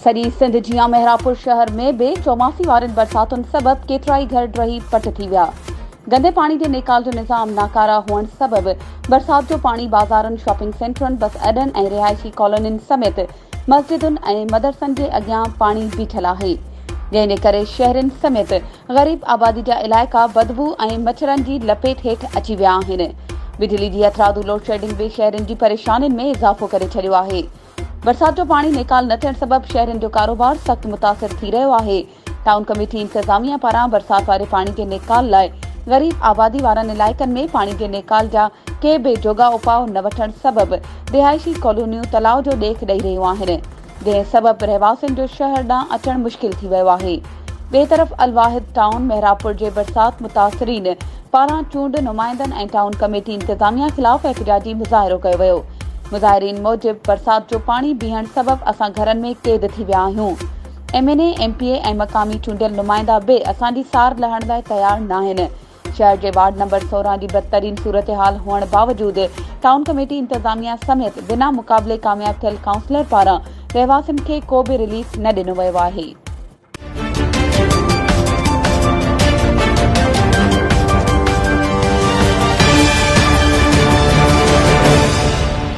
سڄي سنڌ جيان محرابپور شهر ۾ به چوماسي وارين برساتن سبب ڪيترائي گهر ڊهي پٽ ٿي ويا. گندي پاڻي جي نيڪال جو نظام ناڪاره هئڻ سبب برسات جو پاڻي بازارن، شاپنگ سينٽرن، بس اڏن ۽ رهائشي ڪالونين سميت مسجدن ۽ مدرسن جي اڳيان پاڻي بيٺل آهي، جنهن جي ڪري شهرين سميت غريب آبادي جا علائقا بدبوء ۽ مڇرن جي لپيٽ هيٺ اچي ويا آهن. بجلي جي هٿرادو لوڊشيڊنگ به شهرين جي پريشانين ۾ اضافو ڪري ڇڏيو آهي. برسات جو پاڻي نيڪال نه ٿيڻ سبب شهرين جو ڪاروبار سخت متاثر ٿي رهيو آهي. ٽائون ڪميٽي انتظاميا پاران برسات واري پاڻي جي نيڪال لاء غريب آبادي وارن علائقن ۾ پاڻي جي نيڪال جا ڪي به جوڳا اپاء نه وٺڻ سبب رهائشي ڪالونيون تلاء جو ڏيک ڏئي رهيون آهن جنهن سبب رهواسين جو شهر ڏانهن اچڻ مشڪل ٿي ويو آهي. ٻئي طرف الواحد ٽائون محرابپور جي برسات متاثرين پاران چونڊ نمائندن ۽ ٽائون ڪميٽي انتظاميا خلاف احتجاجي مظاهرو ڪيو ويو. مظاهرين موجب برسات جو پاڻي بيهڻ سبب اسان گهرن ۾ قيد ٿي ويا آهيون، M N A, M P A ۽ مقامي چونڊيل نمائندا به اسان جي سار لهڻ لاء تيار ناهن. شهر جي وارڊ نمبر 16 جي بدترين صورتحال هئڻ باوجود ٽائون ڪميٽي انتظاميا سميت بنا مقابلي ڪامياب ٿيل ڪائونسلر پاران رهواسين کي ڪو به رليف نه ڏنو ويو آهي.